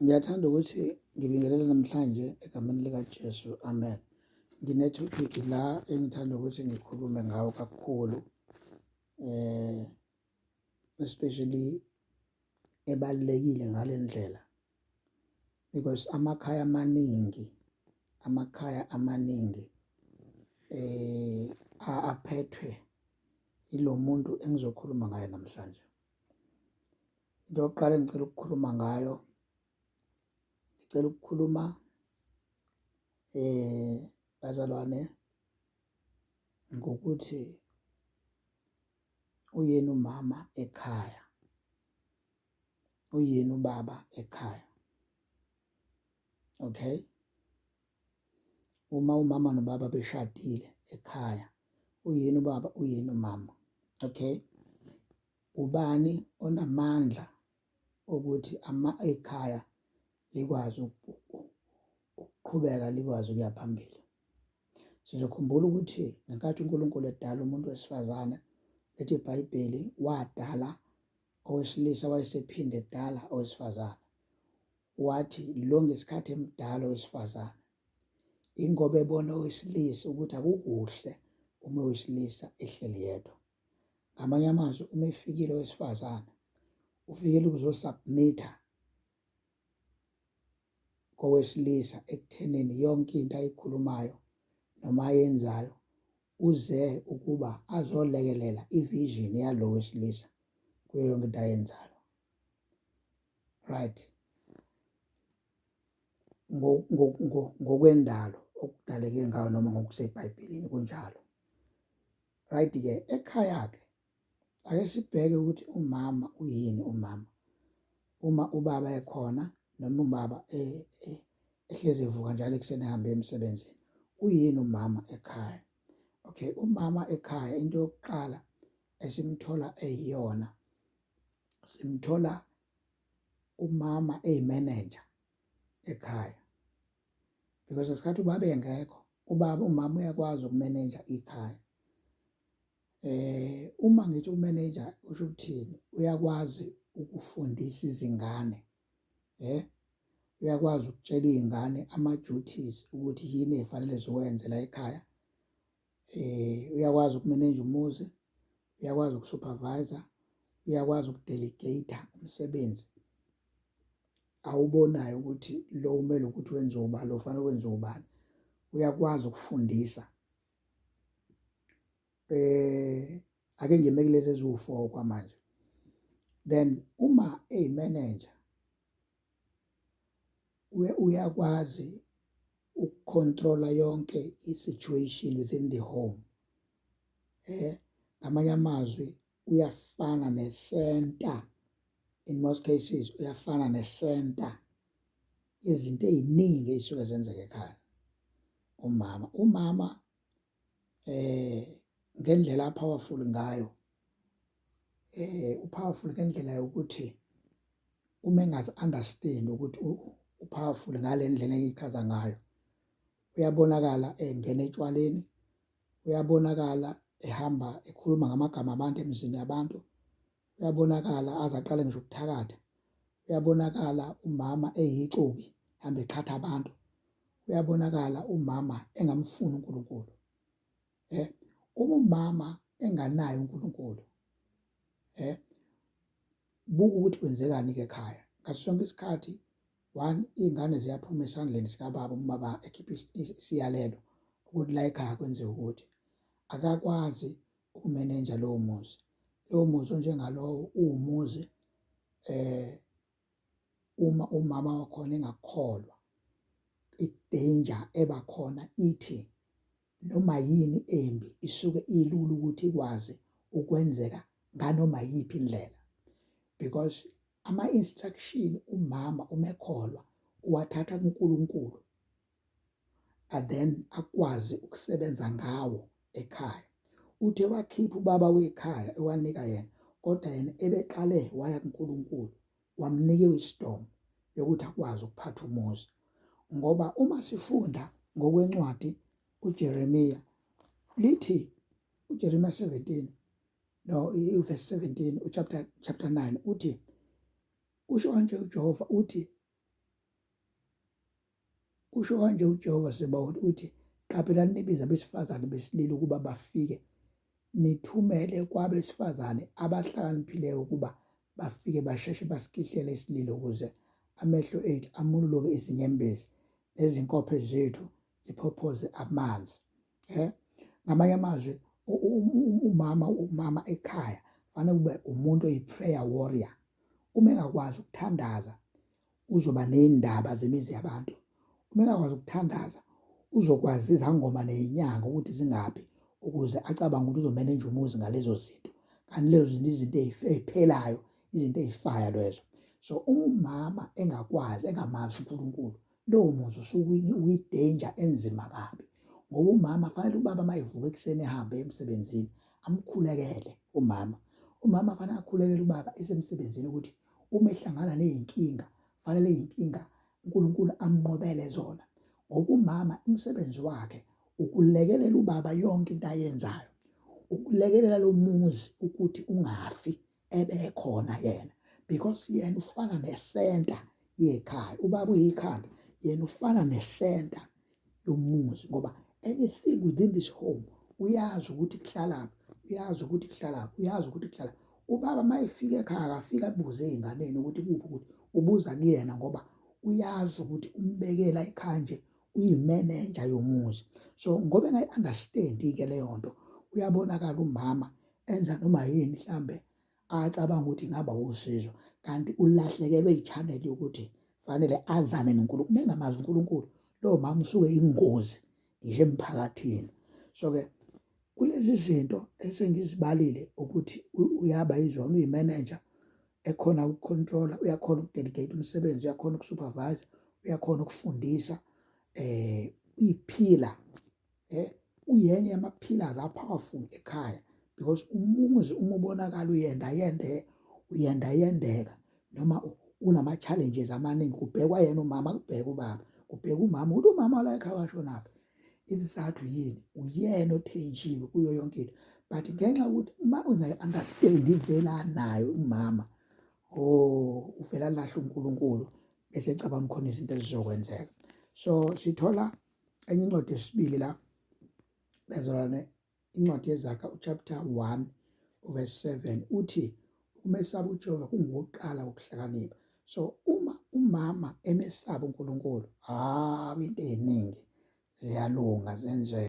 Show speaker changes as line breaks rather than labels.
Ngiyathanda ukuthi ngibingelele namhlanje egameni likaJesu, amen. Ngine-topic la engithanda ukuthi ngikhulume ngawo kakhulu especially ebalulekile ngale ndlela because amakhaya amaningi, amakhaya amaningi aphethwe ilo muntu engizokhuluma ngaye namhlanje. Into yokuqala engicela ukukhuluma ngayo, ngicela ukukhuluma bazalwane ngokuthi uyini umama ekhaya, uyini ubaba ekhaya. Okay, uma umama nobaba beshadile ekhaya, uyini ubaba, uyini umama? Okay, ubani onamandla okuthi ama ekhaya likwazi ukuqhubeka likwazi ukuya phambili? Sizokhumbula ukuthi ngenkathi uNkulunkulu edala umuntu wesifazane, ethi iBhayibheli wadala owesilisa wayesephinde edala owesifazane. Wathi lo ngesikhathi emdala owesifazane, ingoba ebona owesilisa ukuthi akukuhle uma owesilisa ehleli yedwa. Ngamanye amazwi uma efikile owesifazane ufikile ukuzosubmitha kowesilisa ekuthenini yonke into ayikhulumayo noma ayenzayo uze ukuba azolekelela ivision yalo wesilisa kuyo yonke into ayenzayo. Right, ngokwendalo okudaleke ngayo noma ngokuseBhayibhelini kunjalo. Right-ke ekhaya-ke ake sibheke ukuthi umama uyini umama. Uma ubaba ekhona noma ubaba e, e, ehlezi evuka njalo ekuseni ehambe emsebenzini, uyini umama ekhaya? Okay, umama ekhaya into yokuqala esimthola eyiyona, simthola umama eyimenenja ekhaya because ngesikhathi ubaba engekho, ubaba umama uyakwazi ukumenenja ikhaya. Uma ngithi umenenja usho ukuthini? Uyakwazi ukufundisa izingane, uyakwazi ukutshela iy'ngane ama-duties ukuthi yini ey'fanele ziwenze la ekhaya. Uyakwazi ukumenenja umuzi, uyakwazi uku-supervise-a, uyakwazi uku-delegate-a umsebenzi awubonayo ukuthi lo kumele ukuthi wenziwe ubani, lo kufanele wenziwe ubani. Uyakwazi ukufundisa. Ake ngime kulezi eziwu-4 kwamanje. Then uma eyi-manager uyakwazi ukucontrola yonke i-situation within the home. Ngamanye amazwi uyafana ne-center, in most cases uyafana ne-center yezinto ey'ningi ey'suke zenzeka ekhaya. Umama, umama ngendlela a-powerful ngayo, u-powerful ngendlela yokuthi uma engazi understand ukuthi u-powerful ngale ndlela engiyichaza ngayo, uyabonakala engena etshwaleni, uyabonakala ehamba ekhuluma ngamagama abantu emzini yabantu, uyabonakala aze aqale ngisho ukuthakatha, uyabonakala umama eyixoki hamba eqhatha abantu, uyabonakala umama engamfuni uNkulunkulu. Uma umama enganayo uNkulunkulu, buka ukuthi kwenzekani ke ekhaya ngaso sonke isikhathi. One, iy'ngane ziyaphuma esandleni sikababa uma baba ekhipha isiyalelo ukuthi la ekhaya kwenziwe ukuthi akakwazi ukumenenja lowo muzi. Lowo muzi onjengalowo uwumuzi uma umama wakhona engakholwa, i-danger ebakhona ithi noma yini embi isuke ilula ukuthi ikwazi ukwenzeka nganoma yiphi indlela because ama-instruction umama umekholwa uwathatha kuNkulunkulu and then akwazi ukusebenza ngawo ekhaya. Uthe wakhipha ubaba wekhaya ewanika yena, kodwa yena ebeqale waya kuNkulunkulu wamnika iwisdom yokuthi akwazi ukuphatha umuzi. Ngoba uma sifunda ngokwencwadi uJeremiya, lithi uJeremiya 17 No, uverse 17 uchapter chapter 9 uthi usho kanje uJehova uthi usho kanje uJehova Sebawoti uthi qaphelani nibize abesifazane besililo ukuba bafike nithumele kwabesifazane abahlakaniphileyo ukuba bafike basheshe basikhihlele isililo ukuze amehlo ethu amululuke izinyembezi nezinkophe zethu ziphophoze amanzi. Eh ngamanye amazwi umama umama ekhaya fanele kube umuntu oyi-prayer warrior. Uma engakwazi ukuthandaza uzoba ney'ndaba zemizi yabantu. Uma engakwazi ukuthandaza uzokwazi izangoma ney'nyanga ukuthi zingaphi ukuze acabange ukuthi uzomenenja umuzi ngalezo zinto. Kanti lezo zinto izinto ey'phelayo, izinto ey'fayo lezo. So uma umama engakwazi engamazi uNkulunkulu lowo muzi usuke uyi-danger enzima kabi ngoba umama fanele ubaba uma evuka ekuseni ehambe emsebenzini amkhulekele umama. Umama fanele akhulekele ubaba esemsebenzini ukuthi uma ehlangana nezinkinga fanele izinkinga uNkulunkulu amnqobele zona ngoba umama umsebenzi wakhe ukulekelela ubaba yonke into ayenzayo ukulekelela lo muzi ukuthi ungafi ebekhona yena because yena ufana nesenta yekhaya ubaba uyikhanda yena ufana nesenta yomuzi ngoba anything within this home uyazi ukuthi kuhlalaphi uyazi ukuthi kuhlalaphi uyazi ukuthi kuhlala ubaba uma efika ekhaya akafika abuze ey'nganeni ukuthi kuphi ukuthi ubuza kuyena ngoba uyazi ukuthi umbekela ekhaya nje uyimenenja yomuzi so ngoba engayi-understand-ke leyo nto uyabonakala umama enza noma yini mhlambe acabanga ukuthi ingaba usizo kanti ulahlekelwe i-channel yokuthi fanele azane noNkulunkulu. Uma engamazi uNkulunkulu lowo mama usuke ingozi nje emphakathini. So-ke kulezi zinto esengizibalile ukuthi uyaba yizona uyimenenja ekhona ukucontrola, uyakhona ukudelegate umsebenzi, uyakhona ukusupervise, uyakhona ukufundisa uyiphila uyenye yama-pillars a-powerful ekhaya because umuzi uma ubonakala uyenda yende uyenda yendeka noma unama-challenges amaningi kubhekwa yena umama kubheka ubaba kubheka umama ukuthi umama la ekhaya washonaphi isizathu yini uyena othenjiwe kuyo yonke into but ngenxa yokuthi uma ungayi-understand ivela nayo umama oh uvela lahle uNkulunkulu bese ecabanga khona izinto ezizokwenzeka so sithola enye incwadi yesibili la bazalwane incwadi yeZaga uchapter 1 verse 7 uthi ukumesaba uJehova kungokuqala kokuhlakanipha so uma umama emesaba uNkulunkulu hawu into eziningi ziyalunga zenzeke.